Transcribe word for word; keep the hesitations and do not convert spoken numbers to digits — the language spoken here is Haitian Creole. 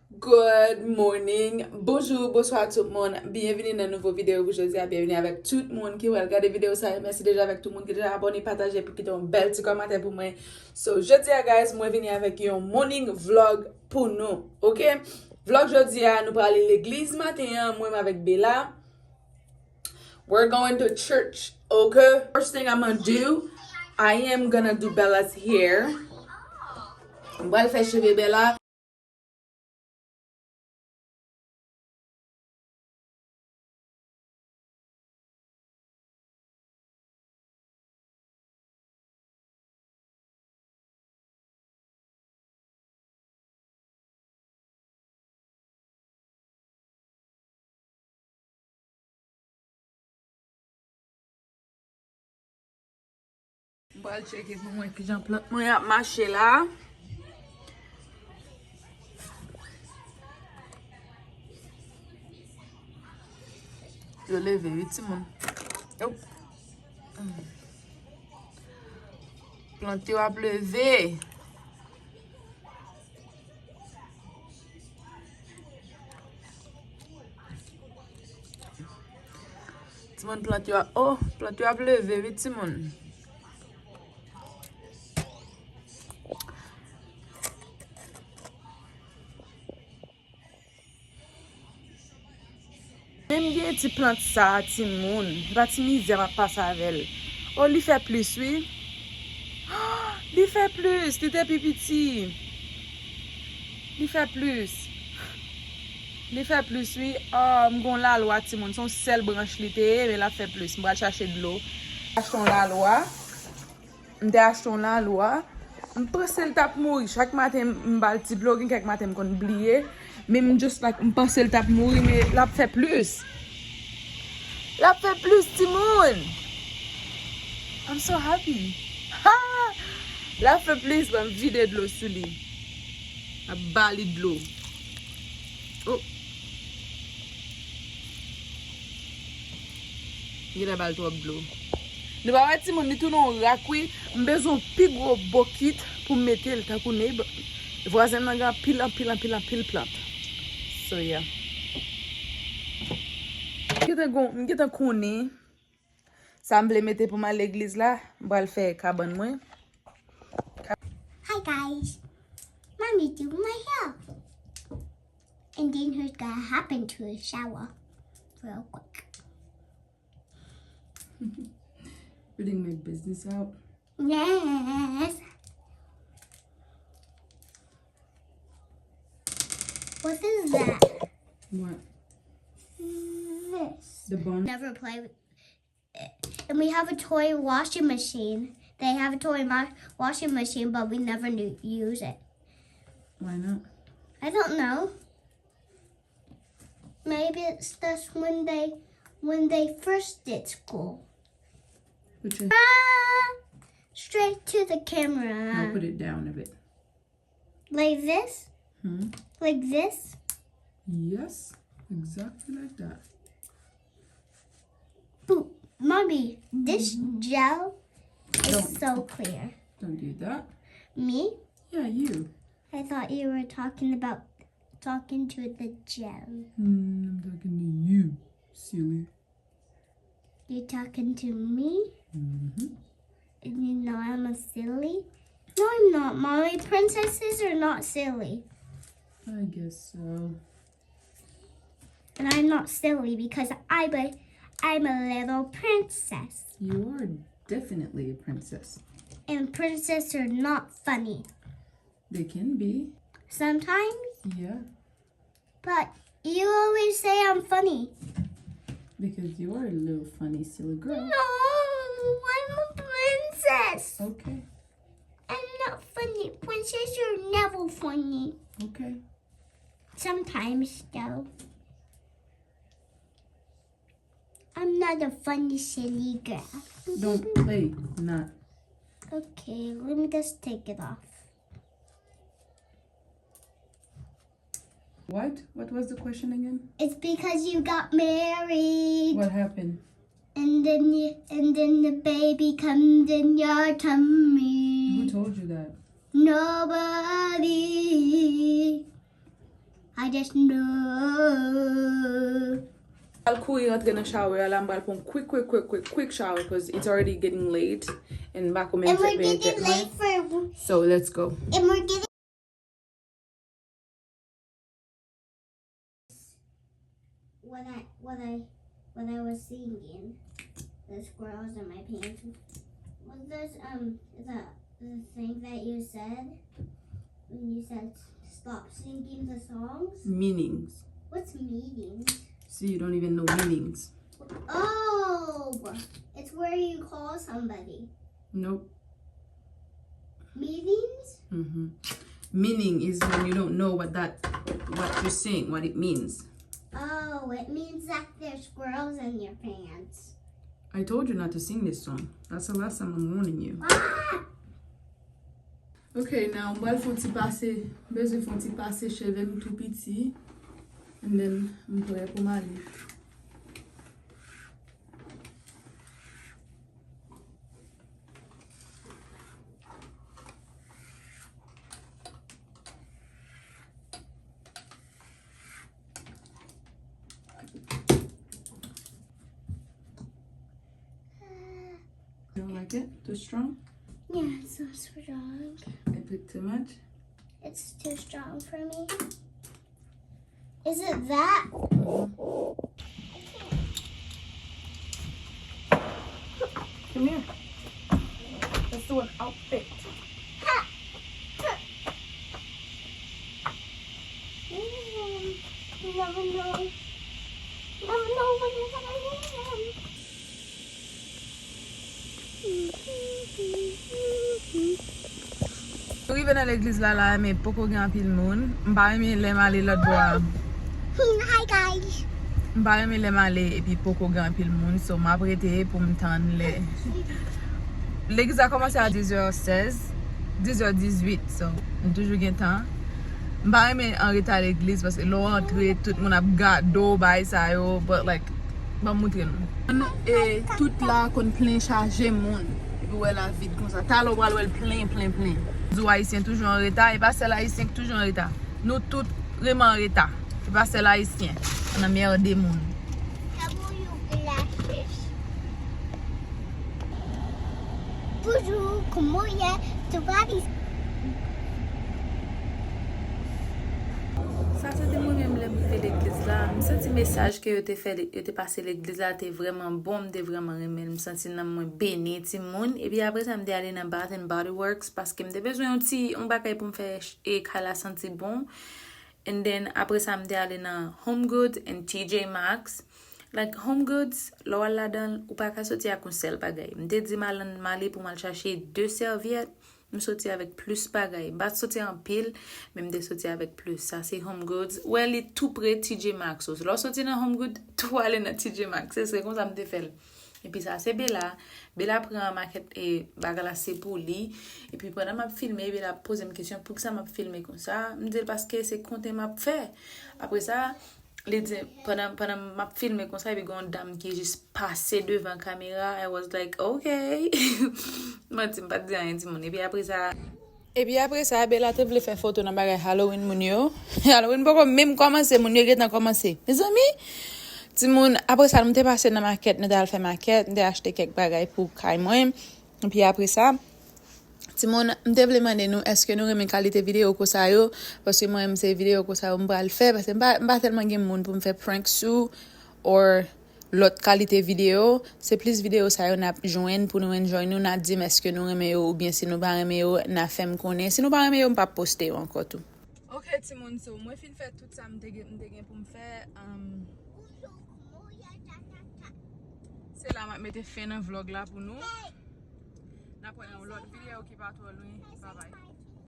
Good morning, bonjou, bonswa tout moun. Byenvini nan nouvo videyo pou jodi a. Byenvini avèk tout moun ki wè l gade videyo sa yo. Mèsi deja avèk tout moun ki deja abòne, pataje, epi kite yon bèl ti kòmantè pou mwen. So, jodi a, guys, mwen vini avèk yon morning vlog pou nou, oke? Vlog jodi a, nou prale legliz maten an, mwen menm avèk Bella. We're going to church, okay? First thing I'm gonna do, I am gonna do Bella's hair. Mwen pral fè cheve Bella. M pral tcheke pou mwen kijan plant mwen ap mache la. Yo leve wi timoun. Yo. Plant yo ap leve. Timoun, plant yo ap, oh, plant yo ap leve wi timoun. Menm gen ti plant sa a, timoun. E pa ti mizè m ap pase avè l. Oh, li fè plis, wi. Li fè plis. Li te pi piti. Li fè plis. Li fè plis, wi. Ah, m gon lalwa, timoun. Se yon sèl branch li te ye, men l ap fè plis. M pral chache dlo. Achte yon lalwa. M te achte yon lalwa. M panse l t ap mouri. Chak maten, m ba l ti dlo. Gen kèk maten, m konn bliye. Men m just like, m panse l t ap mouri, men l ap fè plis. L ap fè plis, timoun! I'm so happy. Ha! L ap fè plis, ban m vide dlo sou li. Ap ba li dlo. Oh. Genlè ba l twòp dlo. Nou pa wè timoun, li tounen yon rak wi. M bezwen yon pi gwo bokit pou m mete l tankou neighbor. Vwazen m nan gen anpil, anpil, anpil, anpil plant. So, yeah. M gentan gon-, m gentan konnen sa m vle mete pou m al legliz la. M pral fè kabann mwen. Hi guys, mommy do my hair. And then here's gonna hop into a shower real quick. Putting my business out. Yes. What is that? What? This. The bun. Never play with it. And we have a toy washing machine. They have a toy ma- washing machine, but we never knew, use it. Why not? I don't know. Maybe it's just when they when they first did school. Which is Ah, straight to the camera. Now put it down a bit. Like this? Hmm? Like this? Yes, exactly like that. Ooh, mommy, this gel is Don't. so clear. Don't do that. Me? Yeah, you. I thought you were talking about talking to the gel. Mm, I'm talking to you, silly. You talking to me? Mm-hmm. And you know I'm a silly? No, I'm not, mommy. Princesses are not silly. I guess so. And I'm not silly because I'm a, I'm a little princess. You are definitely a princess. And princesses are not funny. They can be. Sometimes. Yeah. But you always say I'm funny. Because you are a little funny, silly girl. No, I'm a princess. Okay. I'm not funny. Princesses are never funny. Okay. Sometimes, though. I'm not a funny, silly girl. Don't play, not. Okay, let me just take it off. What? What was the question again? It's because you got married. What happened? And then you, and then the baby comes in your tummy. Who told you that? Nobody. I just know. Al kouri rantre nan shower la, m pral pran quick, quick, quick, quick, quick shower, 'cause it's already getting late. And m pa ko menm And we're fèt benyen getting tèt mwen. Late for So let's go. And we're getting what I what I what I was singing. The squirrels in my pants. Was this um the the thing that you said when you said stop singing the songs? Meanings. What's meetings? So you don't even know meanings. Oh, it's where you call somebody. Nope. Meetings? Mm-hmm. Meaning is when you don't know what that what you're saying, what it means. Oh, it means that there's squirrels in your pants. I told you not to sing this song. That's the last time I'm warning you. Ah! Ok, now m pral fè yon ti pase, m bezwen fè yon ti pase cheve m tou piti. And then m prè pou m ale. You don't like it? Too strong? Yeah, it's so strong. It took too much? It's too strong for me. Is it that? Come here. Let's do an outfit. Mm, you never know. You never know when you're gonna need him. Nou rive nan legliz la la, men poko gen anpil moun. M pa renmen lè m ale lòt bò a. Hi guys. M pa renmen lè m ale epi poko gen anpil moun, so m ap rete pou m tann lè. Legliz la kòmanse a dix heures seize, dix heures dix-huit, so m toujou gen tan. M pa renmen an reta legliz paske lè w antre, tout moun ap gade w, bagay sa yo, but like, ban m moutre nou. E tout la konn plen chaje moun. Epi w wè la vid konsa. Talè w pral wè l plen, plen, plen. Di w Ayisyen toujou an reta, e pa sèl Ayisyen ki toujou an reta. Nou tout vrèman an reta. E pa sèl Ayisyen. Ann anmède moun. How will you glasses? Bonjour, comment est-ce que Sa se te mwen menm lè m rive legliz la. M santi mesaj ke yo te fè, yo te pase legliz la te vrèman bon, m te vrèman renmen l. M santi nanm mwen beni, timoun. Epi apre sa, m te ale nan Bath and Body Works paske m te bezwen yon ti, yon bagay pou m fè ch- e kay la santi bon. And then, apre sa, m te ale nan Home Goods and T J Maxx. Like, Home Goods, lè w al ladan l, ou pa ka soti ak yon sèl bagay. M te di Malann m ale pou m al chache de sèvyèt, m soti avèk plis bagay. M pa t soti anpil, men m te soti avèk plis. Sa se Home Goods. Wè, li tou pre T J Maxx. Lè w soti nan Home Goods, tou ale nan T J Maxx. Se, se konsa m te fè l. Epi sa se Bella. Bella pran makèt e bagay la se pou li. Epi pandan m ap filme, Bella ap poze m kesyon poukisa m ap filme konsa. M di l paske se konten m ap fè. Apre sa, li di, pandan, pandan m ap filme konsa, epi gen yon dam ki jis pase devan kamera. I was like, ok. Manti, m pa t di anyen, timoun. Epi apre sa, Epi apre sa, Bella te vle fè foto nan bagay Halloween moun yo. Halloween poko menm kòmanse, moun yo gentan kòmanse. Mezanmi, timoun, apre sa, nou te pase nan makèt, nou te al fè makèt, nou te achte kèk bagay pou kay mwen. Epi apre sa, timoun, m te vle mande nou, èske nou renmen kalite videyo konsa yo? Paske mwen menm, se videyo konsa yo m pral fè, paske m pa, m pa tèlman gen moun pou m fè prank sou, or lòt kalite videyo, se plis videyo sa yo n ap jwenn pou nou enjoy nou, n a di m èske nou renmen yo oubyen si nou pa renmen yo, n a fè m konnen. Si nou pa renmen yo, m p ap poste yo ankò tou. Ok, timoun, so, mwen fin fè tout sa m te gen, m te gen pou m fè. Um, se la m ap mete fen nan vlòg la pou nou. N ap wè nan yon lòt videyo ki pa twò lwen. Babay.